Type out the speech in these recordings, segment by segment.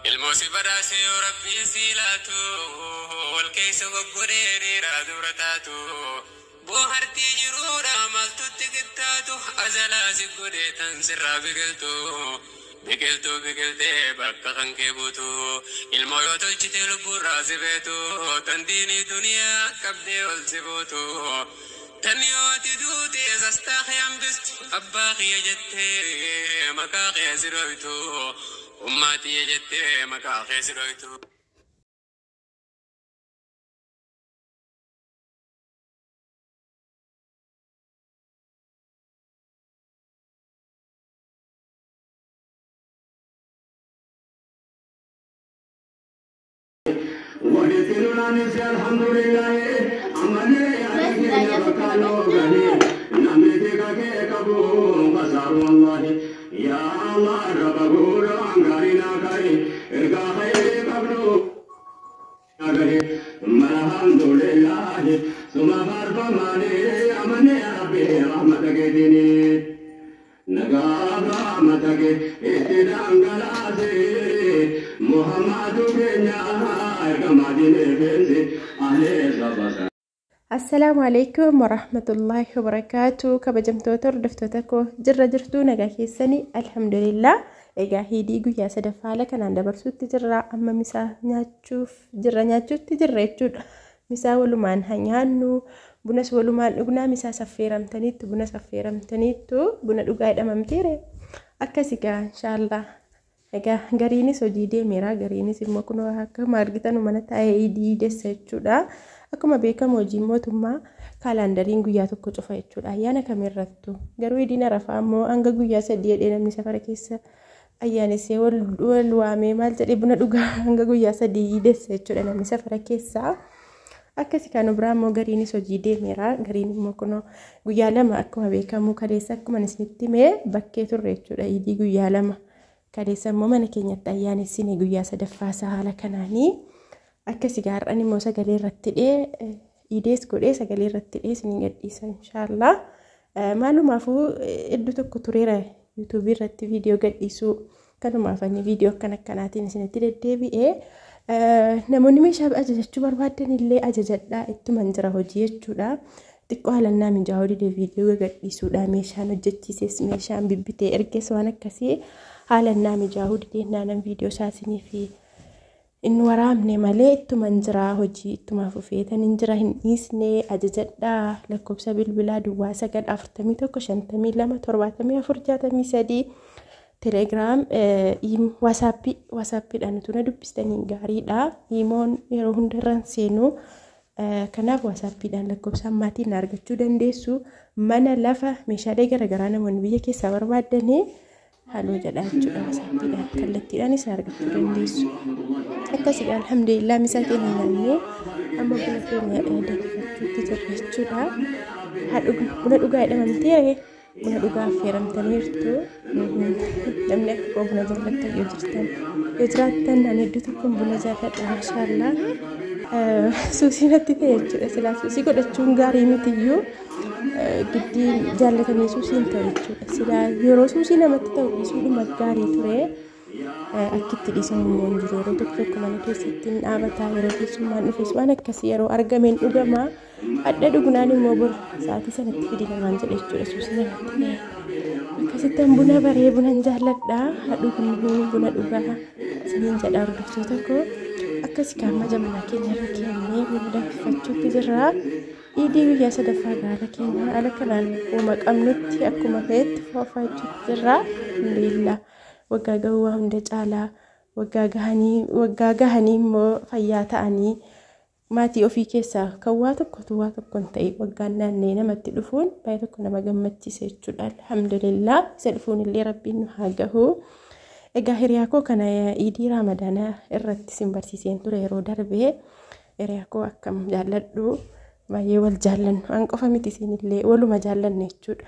Ilmoo si badhaase yoo rabbiin si laatu, wal keessa goggodhee dheeraa dura taatu. Boohartii jiruudha maaltutti qixxaatu, azalaa si godhee tan sirraa biqiltu. Biqiltuu biqiltee bakka kan kee buutu, ilmoo yoo tolchite lubbuurraa si feetu, tan diinii duniyaa qabdee ol si buutu. Tan yoo ati duute sastaa kee hambistu, abbaa kiyya jettee maqaa kee si dhoytu. Ummaa tiyya jettee maqaa kee si dhoytu. Walitti lolaanis alhamdulillahi ammallee yaada keenya bakka nuu gahe namni tika kee qabu kasaaru wallahi yaa Allah raba guura gaarii naa kaa'i ergaa khayrii qabnu gahe alhamdulillahi suma faarfamaani amanne yaa rabbi rahmata keetiini nagaa rahmata kee itti dhangalaase Muhammadu keenya ergamaa diinee feensi ahlee sabasa. Assalaamu alaikum warahmatullaahi wabarakaatu. Kabajamtoota hordoftoota koo, jirra jirtuu? Nagaa keessanii? Alhamdulillah. Egaa hiidii guyyaa sadaffaa haala kanaan dabarsuutti jirra. Amma misaa nyaachuuf jirra, nyaachuutti jirra jechuudha. Misaa walumaan haa nyaannu, bunas walumaan dhugnaa. Misaa saffeeramtaniittu, buna saffeeramtaniittu, buna dhugaa jedhamamteere. Akkas egaa inshaallah. Egaa gariinis hojii deemeera, gariinis immoo kunoo akkuma argitan mana taa'ee iidii dessa jechuudha. Akkuma beekamu hojiin mootummaa kaalaandariin guyyaa tokko cufa jechuudha. Ayyaana kamirrattu. Garuu iidiin Arafaa immoo hanga guyyaa 3 jedhee namni safara keessa ayyaanessee wal waamee maal jedhee buna dhugaa hanga guyyaa 3 dessa jechuudha namni safara keessaa. Akkasi kan biraa immoo gariinis hojii deemeera. Gariin immoo kunoo guyyaa 2 akkuma beekamu kaleessa akkuma isinitti himee bakkee turre jechuudha. Iidii guyyaa 2. Kaleessa immoo mana keenyatti ayyaanessine guyyaa sadaffaa isaa haala kanaanii. Akkasi gaarraan immoo sagalee irratti hidhee iidees godhee sagalee irratti hidhee isiniin gadhiisa inshaallah. Maalumaafuu iddoo tokko tureera yuutuubii irratti viidiyoo gadhiisuu, kanumaaf ani viidiyoo akkana akkanaatiin isinitti deddeebi'ee. Namoonni meeshaa ajajachuu barbaadan illee ajajadhaa, ittuman jira hojii jechuudha. Xiqqoo haalannaa mijaa'uu dide viidiyoo gadhiisuudha, meeshaan hojjechiises meeshaan bibbitee erges waan akkasii haalannaa mijaa'uu dide naanan viidiyoo isaa isinii fi hin waraabne malee ittuman jira, hojii ittuma fufeetan hin jira, hin dhiisne. Ajajadhaa, lakkoofsa bilbilaa duwwaa 9 41 52 74 63, Telegiraam, Waasaappii, Waasaappiidhaan utuu na dubbistanii gaariidha. Iimoon yeroo hunda irraan seenu. Kanaaf Waasaappiidhaan lakkoofsa ammaatiin na argachuu dandeessu. Mana, lafa, meeshaalee garaagaraa namoonni biyya keessaa barbaaddanii halluu jedhaa jechuudha. Waasaappiidhaan kallattiidhaanis na argachuu dandeessu. Akkasii alhamdulillah misaa keenya nyaannee amma buna keenya danfifachuutti jirra jechuudha. Buna dhugaa jedhamamtee buna dhugaa affeeramtaniirtu. Namni akka koo buna jaallattan yoo jirtan, yoo jiraattan, ani iddoo tokkoon buna jaalladha maashaallah. Suusii natti ta'e jechuudha. Silaa suusii godhachuun gaarii mitiyyuu, giddii jaallatanii suusii hin ta'u jechuudha. Silaa yeroo suusii namatti ta'u dhiisuudhuma gaarii ture. Akkitti dhiisan immoo hin jiru. Yeroo tokko tokko mana keessatti hin dhaabataa, yeroo keessummaan dhufes waan akkasii yeroo argameen dhugama. Hadha dhugnaan immoo bor sa'aatii sanatti fidi namaan jedhe jechuudha, suusii namatti ta'e. Akkasittan buna baree bunan jaalladha. Dhugnu, buna dhugaa isiniin jedha hordoftoota koo. Akkasi kaamma jamanaa keenya irra keenyee buna danfifachuutti jirra. Iidii guyyaa sadaffaa gaala keenya haala kanaan uuma qabnutti akkuma ta'etti foofachuutti jirra. Alhamdulillah. Waggaa gahuu waa hunda caalaa, waggaa gahanii, waggaa gahanii immoo fayyaa ta'anii maatii ofii keessaa kan waa tokkotu waa tokko hin ta'e waggaan naannee namatti dhufuun baay'ee tokko nama gammachiisa jechuudha. Alhamdulillah, isa dhufuun illee rabbiin nu haa gahu. Egaa hiriyaa koo kana iidii Raamadaanaa irratti isin barsiiseen ture yeroo darbee. Hiriyaa koo akkam jaalladhu, baay'ee wal jaallannu, an qofa miti isinillee waluma jaallanna jechuudha.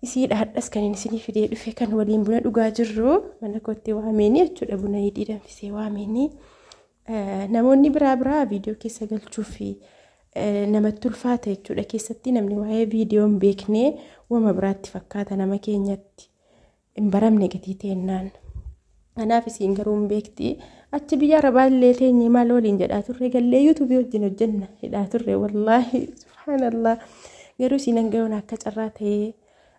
Isiidha hadhas kan inni isinii fidee dhufe, kan waliin buna dhugaa jirru, mana kootti waameenii jechuudha, buna iidii danfisee waameenii. Namoonni biraa biraa viidiyoo keessa galchuuf namatti ulfaata jechuudha. Keessatti namni waa'ee viidiyoo hin beekne wama biraatti fakkaata, nama keenyatti hin baramne gatii teennaan. Kanaaf isiin garuu hin beekti. Achi biyya Arabaa illee teenyee maal waliin jedhaa turre, gallee yuutuubii wajjin hojjenna jedhaa turre, wallaahi subhaanallah. Garuu isiin hanga yoona akka carraa ta'ee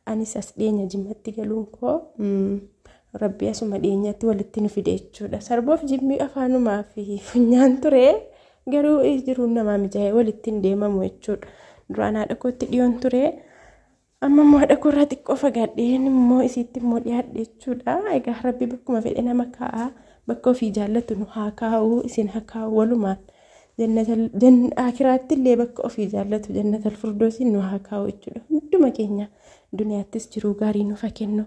anis as dhiyeenya Jimmatti galuun koo Rabbi asuma dhiyeenyatti walitti nu fide jechuudha. Sarboof Jimmi afaanumaa fi funyaan ture, garuu jiruun namaa mijaa'ee walitti hin deemamu jechuudha. Duraan haadha kootti dhiyoon ture. Amma immoo haadha koorraa xiqqoo fagaadheen immoo isiitti immoo dhiyaadhe jechuudha. Egaa Rabbi bakkuma fedhe nama kaa'a. Bakka ofii jaallatu nu haa kaa'u, isin haa kaa'u walumaan. Akiraatti illee bakka ofii jaallatu jannatal firdoosiin nu haa kaa'u jechuudha. Hunduma keenya duniyaattis jiruu gaarii nuuf haa kennu.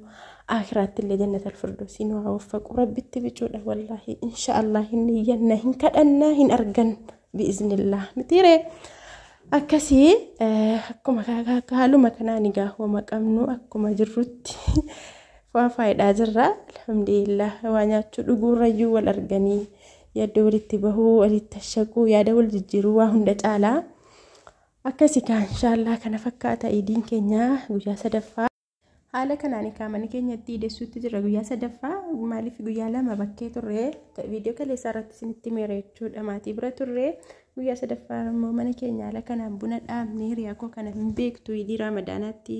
Akiraatti illee jannatal firdoosiin nu haa waffaqu. Rabbitti bicuudha wallaahi. Inshaallah hin iyyanna, hin kadhannaa, hin argan bi'iznillah. Mitiiree? Akkasii akkuma haaluma kanaan egaa hooma qabnu akkuma jirrutti waa faayidaa jirra. Alhamdulillah, waa nyaachuu dhuguurrayyuu wal arganii yaada walitti bahuu, walitti ashaquu, yaada wal jijjiiruu waa hunda caalaa. Akkasii kaa inshaallah kana fakkaata iidiin keenya guyyaa sadaffaa. Haala kanaan kaamanii keenyatti iidessuutti jira guyyaa sadaffaa. Maaliif guyyaa 2 bakkee turre, viidiyoo kaleessaa irratti isinitti meera jechuudha, maatii bira turre. Guyyaa sadaffaa immoo mana keenya haala kanaan buna dhaabnee, hiriyaa koo kana hin beektu, iidii Ramadaanaatti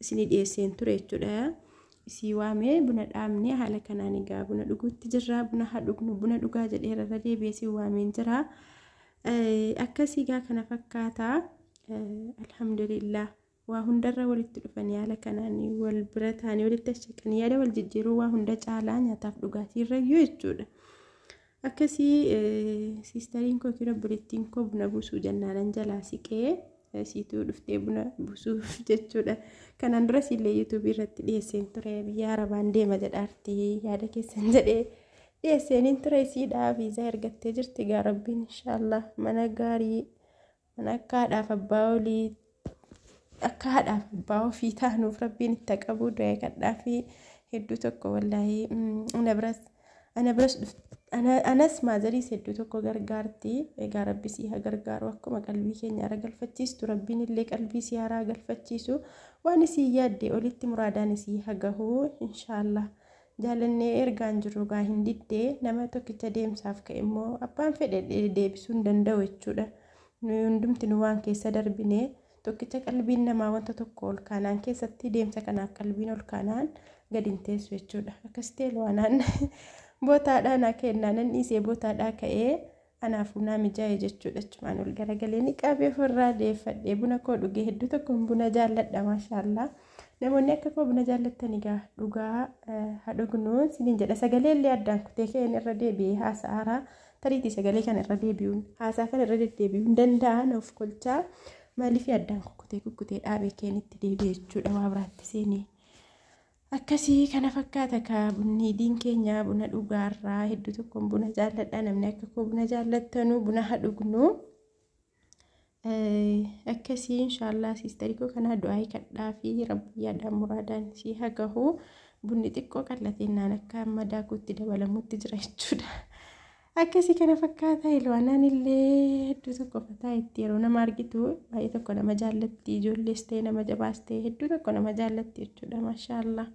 isinii dhiyeesseen ture jechuudha. Isii waamee buna dhaabnee haala kanaan egaa buna dhuguutti jirra. Buna haa dhugnu, buna dhugaa jedhee irra deebi'ee si waameen jira. Akkasii egaa kana fakkaata. Alhamdulillah. Waa hundarra walitti dhufanii haala kanaan wal bira ta'anii walitti ashaqanii yaada wal jijjiiruu waa hunda caalaa nyaataaf dhugaatii irrayyuu jechuudha. Akkasii siistariin koo yookiin obboleettiin koo buna buusuu jennaanan jalaa siqee siituu dhuftee buna buusuuf jechuudha. Kanaan duras illee yuutuubii irratti dhiyeesseen ture, biyya Arabaan deema jedhaarti yaada keessan jedhee dhiyeesseeniin ture isiidha. Viizaa ergattee jirti gaa Rabbiin inshaallah mana gaarii, mana akka haadhaaf abbaa olii, akka haadhaaf abbaa ofii taanuuf Rabbiin itti qabu du'ee kadhaa fi hedduu tokko wallaahi ana biras ana biras anas maazariis hedduu tokko gargaarti. Egaa Rabbi si haa gargaaru, akkuma qalbii keenya hara galfachiistu Rabbiin illee qalbii si haraa galfachiisu, waan isii yaadde olitti muraadaan isii haa gahu inshaallah. Jaalannee ergaan jiru gaa hin diddee, nama tokkicha deemsaaf ka'e immoo abbaan fedhe deebisuu hin danda'u jechuudha. Nuyi hundumti nu waan keessa darbine tokkicha qalbiin namaa wanta tokko ol kaanaan keessatti deemsa kanaaf qalbiin ol kaanaan gadi hin teessu jechuudha. Akkas ta'e waanaan bootaadhaa naa kennaa nan dhiisee bootaadhaa ka'ee anaafuu naa mijaa'e jechuudha. Achumaan ol garagalee ni qabee ofirraa deeffadhee buna koo dhugee, hedduu tokkoon buna jaalladha maashaallah. Namoonni akka koo buna jaallattan egaa dhugaa haa dhugnu isiniin jedha. Sagalee illee addaan kutee ka'een irra deebi'ee haasa'aaraa, tariitii sagalee kana irra deebi'uun haasaa kana irra deddeebi'uun danda'a, naaf kolchaa. Maaliif addaan kukkutee kukkutee dhaabee keen itti deebi'e jechuudha, waa biraatti seenee. Akkasii kana fakkaata kaa bunni idiin keenya buna dhugaarraa, hedduu tokkoon buna jaalladha. Namni akka koo buna jaallattanuu buna haa dhugnu. Akkasii inshaallah siistarii koo kanaa du'aa kadhaa fi Rabbi yaadaan muraadaan sii haa gahu. Bunni xiqqoo qal'ateennaan akka amma daakuutti dabalamutti jira jechuudha. Akkasii kana fakkaata. Ilwaanaan illee hedduu tokko fataa itti yeroo nama argitu baay'ee tokko nama jaallatti, ijoollees ta'e nama jabaas ta'e hedduu tokko nama jaallatti jechuudha, maashaallah.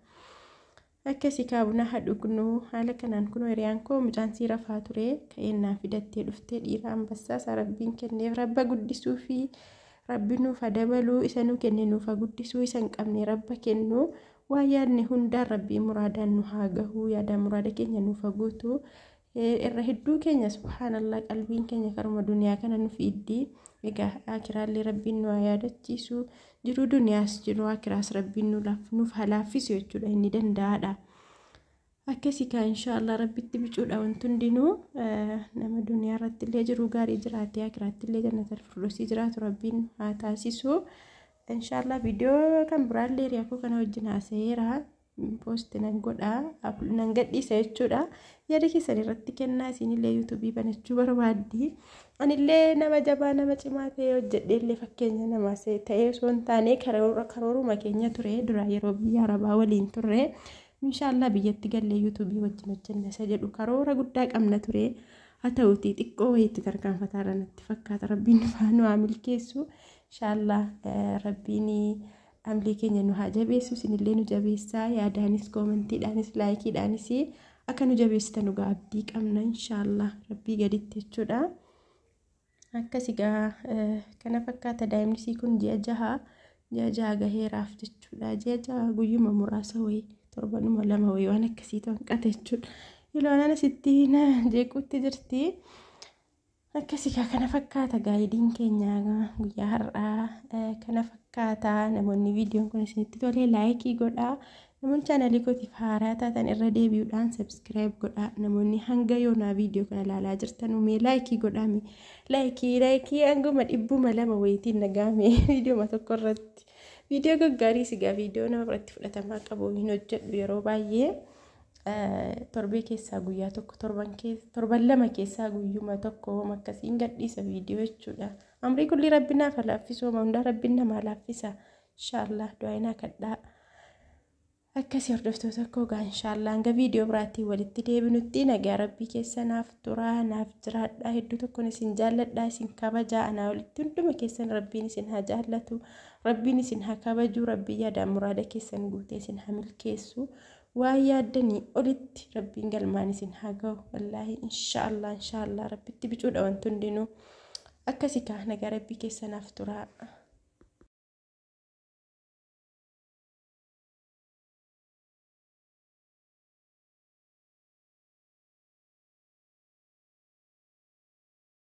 Akkasii kaa buna haa dhugnu haala kanaan. Kun hiriyaan koo mucaan sii rafaa ture ka'eennaan fidattee dhuftee, dhiira ambassaa isaa Rabbiin kenneef Rabba guddisuu fi Rabbi nuuf haa dabaluu, isa nuu kenne nuuf haa guddisuu, isa hin qabne Rabba kennu, waa yaadne hundaan Rabbii muraadaan nu haa gahu, yaadaan muraada keenya nuuf haa guutu. Irra hedduu keenya subhaanallah qalbiin keenya karuma duniyaa kana nu fiiddi. Egaa akiraallee Rabbiin nu haa yaadachiisu, jiruu duniyaas jiruu akiraas Rabbiin nuuf haa laaffisu jechuudha, inni danda'aadha. Akkasii kaa inshaallah Rabbitti bicuudha wanti hundinuu, nama duniyaa irratti illee jiruu gaarii jiraatee akiraatti illee jannatal firdosii jiraatu Rabbiin haa taasisu. Inshaallah viidiyoo kan biraallee hiriyaa koo kana wajjin haasa'eera. Post nan godha, nan gadhiisa jechuudha. Yaada keessan irratti kennaa, isinillee yuutuubii banachuu barbaaddi. Anillee nama jabaa nama cimaa ta'e hojjedhee illee fakkeenya namaa ta'ee osoo hin taane karooruma keenya ture dura yeroo biyya Arabaa waliin turre. Inshaallah biyyatti gallee yuutuubii wajjin hojjenna isa jedhu karoora guddaa qabna ture. Haa ta'uutii xiqqoo wayiitti tarkaanfataarra natti fakkaata. Rabbiin nu haa milkeessu. Inshaallah Rabbiin amlii keenya nu haa jabeessu, isinillee nu jabeessaa, yaadaanis, koomantiidhaanis, laayikiidhaanis. Akka nu jabeessitan dhugaa abdii qabna inshaallah rabbii gaditti jechuudha. Akkas egaa kana fakkaata. Daa'imni isii kun ji'a 6 gaheeraaf jechuudha. Ji'a 6 guyyuma muraasa wayii, torbanuma 2 wayii waan akkasii hanqate jechuudha. Iloonaan asitti na jeequutti jirti. Akkas egaa kana fakkaata gaayidiin keenya guyyaa har'aa kana fakkaata. Namoonni viidiyoon kun isinitti tolee laayikii godhaa. Namoonni chaanalii kootiif haaraa taatan irra deebi'uudhaan sabskiraayib godhaa. Namoonni hanga yoonaa viidiyoo kana ilaalaa jirtan mee laayikii godhaa, mee laayikii laayikii hanguma 200 wayiitiin nagaame viidiyooma tokko irratti. Viidiyoo gaggaarii sigaa viidiyoo nama biratti fudhatamaa qabu hin hojjedhu yeroo baay'ee. Torbee keessaa guyyaa tokko, torban 2 keessaa guyyuma tokko akkasiin gadhiisa viidiyoo jechuudha. Amrii kulli rabbi naaf laaffisu, hundaa rabbi namaa laaffisa. Inshaallah du'aa kadhaa. Akkasii hordoftoota koo gaa inshaallah hanga viidiyoo biraatiin walitti deebinutti nagaa rabbii keessa naaf turaa, naaf jiraadhaa. Hedduu tokkoon isin jaalladhaa, isin kabajaa. Anaa olitti hunduma keessan rabbiin isin haa jaallatu, rabbiin isin haa kabaju, rabbii yaadaan muraada keessan guutee isin haa milkeessu. Waan yaaddanii olitti rabbiin galmaan isin haa ga'u. Wallaahi inshaallah inshaallah rabbitti bicuudha wanti hundinuu. Akkasii kaa nagaa rabbii keessa naaf turaa.